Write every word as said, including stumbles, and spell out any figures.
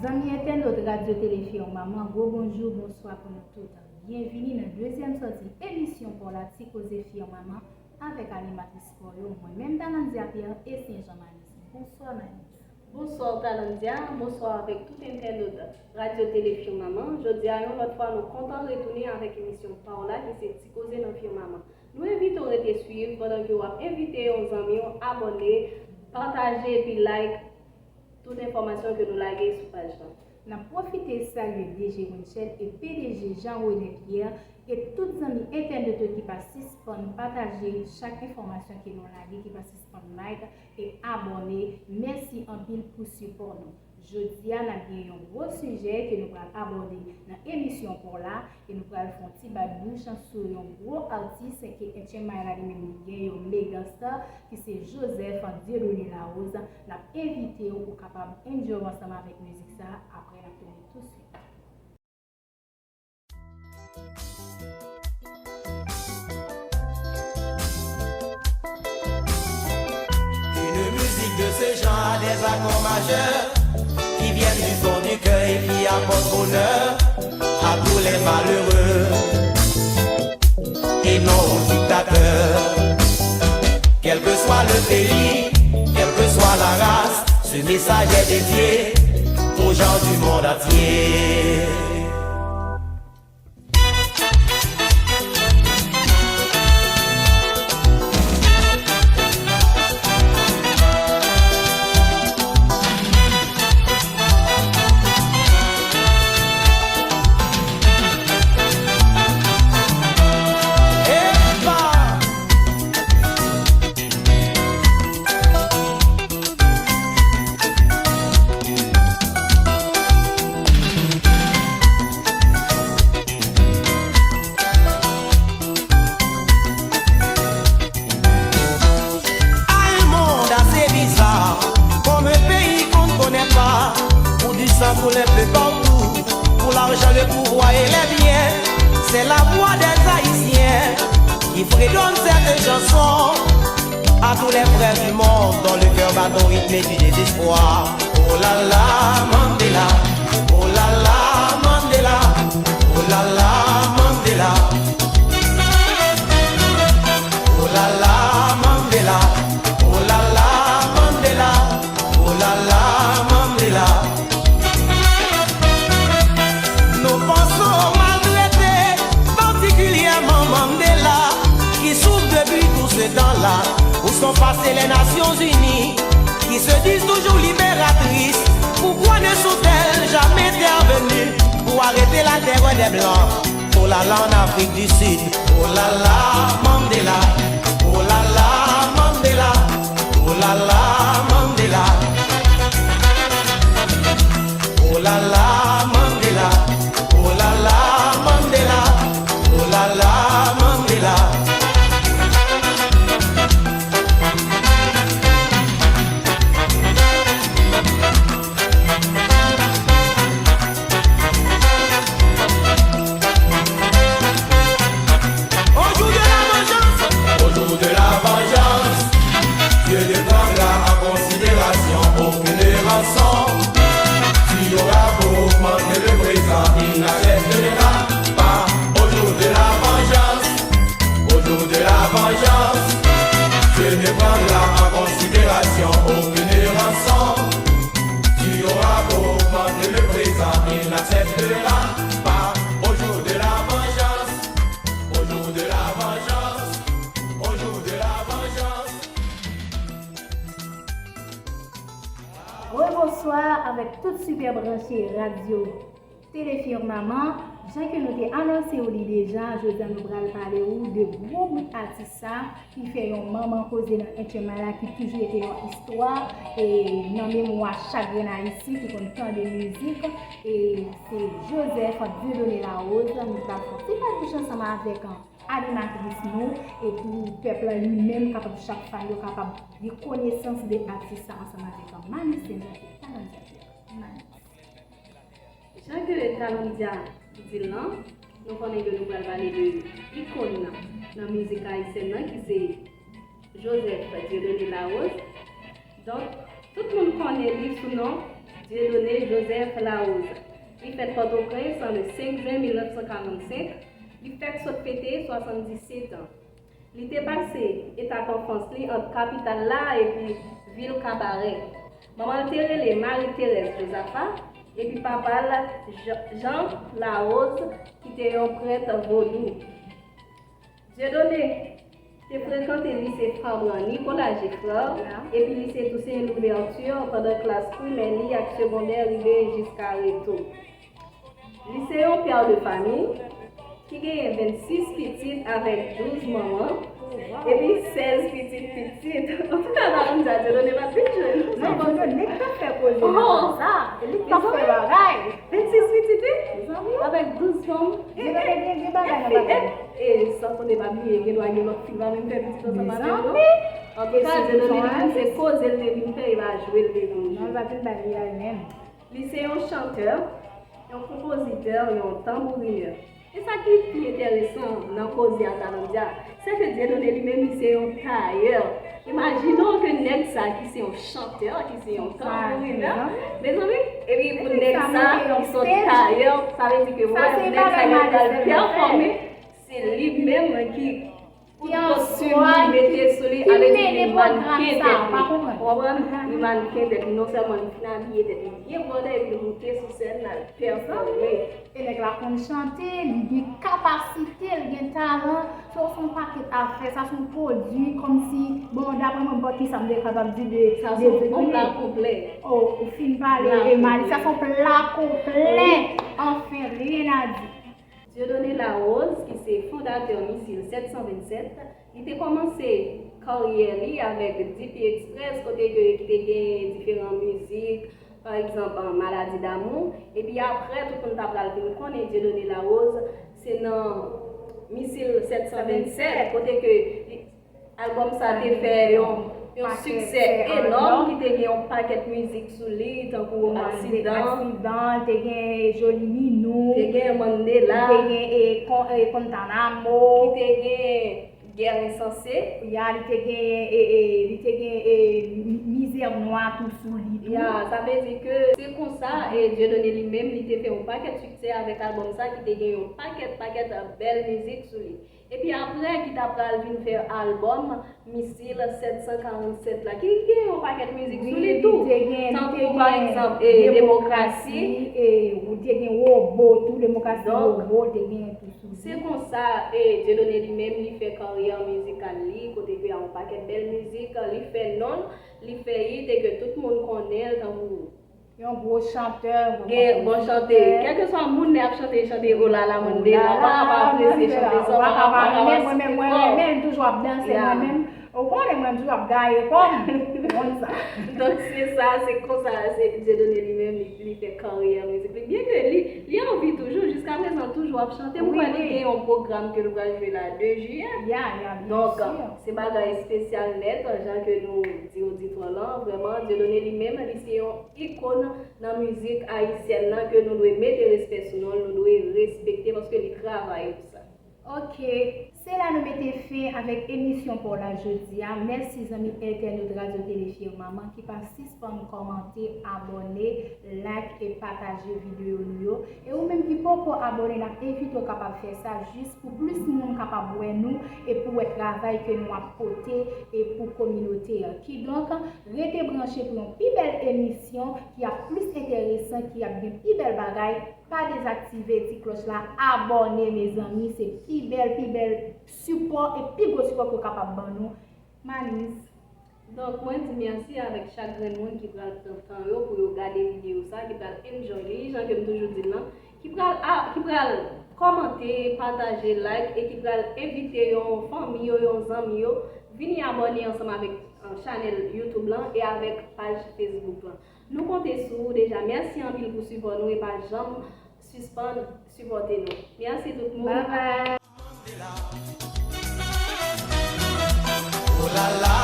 Zanmi entènot Radyo Tele Firmament, gwo bonjou, bonswa pou nou tout. Byenvini nan dezyèm sòti emisyon pa w la, Ti Koze Firmament, avèk animatris pa w yo, mwen menm Talandia Pierre e Sen Jan Malis. Bonswa Malis. Bonswa Talandia, bonswa avèk tout entènot Radyo Tele Firmament. Jodi a, yon lòt fwa, nou kontan retounen avèk emisyon pa w la, ki se Ti Koze nan Firmament. Nou envite w rete swiv pandan ke w ap envite yon zanmi w abòne, pataje epi like tout enfòmasyon ke nou lage sou paj la. N ap pwofite salye D J Winchell e P D G Jean René Pierre e tout zanmi entènot yo ki pa sispann pataje chak enfòmasyon ke nou lage, ki pa sispann like e abòne. Mèsi anpil pou sipò nou. Jodi a, n ap gen yon gwo sijè ke nou pral abòde nan emisyon pa w la, e nou pral fè yon ti bay bouch sou yon gwo atis ke H M I la li menm li gen, yon mega star, ki se Joseph Dieudonné Larose. N ap envite w, ou kapab enjoy ansanm avèk mizik sa, apre n ap tounen tousuit. Une musique de ce genre a des accords majeurs qui viennent du fond du cœur et qui apportent bonheur à tous les malheureux et non aux dictateurs. Quel que soit le pays, quelle que soit la race, ce message est dédié aux gens du monde entier. Ay, mond ase biza, kòm yon peyi k'on ne connaît pas, pou di san koule enpe patou, pou lajan, le pouvwa e lè byen, se la vwa dè Ayisyen ki fredonn sèten chanson a tou lè frè di mond dont le kè bat o ritm di dezespwa. Oh la la, Mandela, oh la la, Mandela, oh la la, Mandela. Oh la la, Mandela, oh la la, Mandela, oh la la, Mandela. Nou panse w maltrete, patikilyèman Mandela, ki souf depi tou se tan la. Où sont passées les Nations Unies, qui se disent toujours libératrices? Pourquoi ne sont-elles jamais intervenues pour arrêter la terreur des Blancs? Oh la la, en Afrique du Sud. Oh la la, Mandela. Oh la la, Mandela. Oh la la, Mandela. Oh la la, Mandela. Oh la la, Mandela. Oh la la, Mandela. Au jour de la vengeance, au jour de la vengeance, Dieu ne prendra en considération aucune rançon. Tu auras beau augmenter le présent, il n'acceptera pas. Au jour de la vengeance, au jour de la vengeance, Dieu ne prendra en considération aucune rançon. Tu auras beau augmenter le présent, il n'acceptera pas. Au jour de la vengeance, au jour de la vengeance, au jour de la vengeance. Rebonswa avèk tout sipè branche radyo Tele Firmament, jan ke nou te anonse w li deja, jodi a nou pral pale w de gwo bout atis sa ki fè yon manman koze nan H M I la, ki toujou rete yon istwa e nan memwa chak grenn Ayisyen ki konn tande mizik. E se Joseph Dieudonné Larose. Nou pral fè yon ti bay bouch ansanm avèk animatris nou, e pou pèp la li menm kapab, chak fan yo kapab gen konesans de atis sa ansanm avèk Malis Senjak e Talandia Pierre. Malis. Jan ke Talandia di l lan, nou konnen ke nou pral pale de ikòn nan, nan mizik ayisyèn nan ki se Joseph Dieudonné Larose. Donk, tout moun konnen li sou non Dieudonné Joseph Larose. Li fèt Pòtoprens le senk jen mil nèf san karannsenk. Li fèk sot fete swasanndisèt an. Li te pase etap anfans li ant kapital la epi vil Kabarè. Manman l te rele Marie Thérèse Josaphat, epi papa l Jean, Jean Larose, ki te yon prèt vodou. Dieudonné te frekante lise Fabran Nicolas Geffrard epi lise Toussaint Louverture pandan klas primè li ak segondè rive jiska reto. Li se yon pè de fanmi ki genyen vennsis pitit avèk douz manman epi sèz pitit pitit. Antouka, madanm Dieudonné pa t vin jwenn. Non, Dieudonné k t ap fè koze nan sa. Li k t ap fè bagay. Vennsis pitit, wi. Avèk douz fanm. Dieudonné gen, gen bagay nan bagay. E san konte pa bliye, gen dwa gen lòt fi pa menm fè pitit ansanm avè l non. Antouka, Dieudonné li menm se koze l te vin fè, e pa jwe l te vin jwe. Non, l pa t vin bay li a li menm. Li se yon chantè, yon konpozitè, yon tanbourinè. E sa ki pi enteresan nan koze a, Talandia, se ke Dieudonné li menm li se yon tayè. Imajine w ke nèg sa ki se yon chantè, ki se yon tanbourinè, mezanmi, epi pou nèg sa ki se yon tayè, sa vle di ke mwen nèg sa yo pral pèfòme, se li menm ki Ki answè, ki mete sou li, ki avè di li mennen pwogram sa, pa konprann. Konprann? Li mannken tèt li, non sèlman li fin abiye tèt li byen bwòdè epi li moute sou sèn nan, li pèfòme. E nèg la konn chante, li gen kapasite, li gen talan. So, se yon pakèt afè, sa se yon pwodui kòmsi, bon, daprè mwen, bon, kisa m te kapab di de, sa se yon bon pla konplè. Oh, ou fin pale, Emalie, sa se yon pla konplè. Anfen, rien à dire. Dieudonné Larose, ki se fondatè Misil sèt san vennsèt, li te kòmanse karyè li avèk D P Express, kote ke, ki te gen diferan mizik, pa egzanp, Maladi damou. Epi apre, tout moun ta pral vin konnen Dieudonné Larose, se nan Misil sèt san vennsèt, kote ke li, albòm sa te fè yon, yon siksè enòm, ki te gen yon pakèt mizik sou li, tankou Aksidan, Aksidan, te gen Joli Minou, te gen Mandela, te gen, e, Kon-, e, Guantanamo, ki te gen Guerre Insensée. Ya, li te gen, e, e, li te gen, e, Mi-, Mizè Nwa tou sou li tou. Ya, sa vle di ke se konsa, e, Dieudonné li menm, li te fè yon pakèt siksè avèk albòm sa, ki te gen yon pakèt, pakèt bèl mizik sou li. Epi apre ki ta pral vin fè albòm Misil sèt san karannsèt la, ki gen yon pakèt mizik sou li tou. Tankou, pa egzanp, e, Demokrasi. E, ou te gen Wobo tou, Demokrasi Wobo, te gen tou sou li. Se konsa, e, Dieudonné li menm, li fè karyè mizikal li, kote ke yon pakèt bèl mizik, li fè non l, li fè it, e ke tout moun konnen l tankou Yon gwo chantè, yon gwo konpozitè. Gen bon chante. Kèlkeswa moun lè ap chante, chante Olala Mandela, ou pa ka pa apresye chante sa, ou pa ka pa renmen, mwen menm, mwen renmen, m toujou ap danse mwen menm. Ou konnen mwen, m toujou ap gaye kò m, ou konn sa. Donk, se sa, se konsa, se Dieudonné li menm, li, li fè karyè mizik li. Byen ke li, li an vi toujou, jiskaprezan, toujou ap chante. M kwè li gen yon pwogram ke l pral jwe la de jiyè. Donk, se bagay espesyal nèt, jan ke nou di oditwa lan, vrèman, Dieudonné li menm, li se yon ikòn nan mizik ayisyèn nan ke nou dwe mete respè sou non l, nou dwe respekte paske li travay pou sa. Ok, se la nou mete fen avèk emisyon pa w la jodi a. Mèsi zanmi entènot Radyo Tele Firmament ki pa sispann kòmante, abòne, like e pataje videyo nou yo. E ou menm ki poko abòne, n ap envite w kapab fè sa jis pou plis moun kapab wè nou e pou wè travay ke nou ap pote e pou kominote a. Kidonk, rete branche pou yon pi bèl emisyon ki ap plis enteresan, ki ap gen pi bèl bagay. Pa dezaktive ti klòch la, abòne mezanmi, se pi bèl, pi bèl sipò e pi gwo sipò ke w kapab ban nou. Manis. Donk, mwen di mèsi avèk chak grenn moun ki pral pran tan yo pou yo gade videyo sa, ki pral enjoy li, jan ke m toujou di l lan, ki pral a, ki pral kòmante, pataje, like, e ki pral envite yon fanmi yo, yon zanmi yo, vini abòne ansanm avèk, e, chanèl YouTube lan e avèk paj Facebook lan. Nou konte sou ou deja. Mèsi anpil pou sipò nou e pa janm sispann sipòte nou. Mèsi tout moun. Bye bye. Oh la la,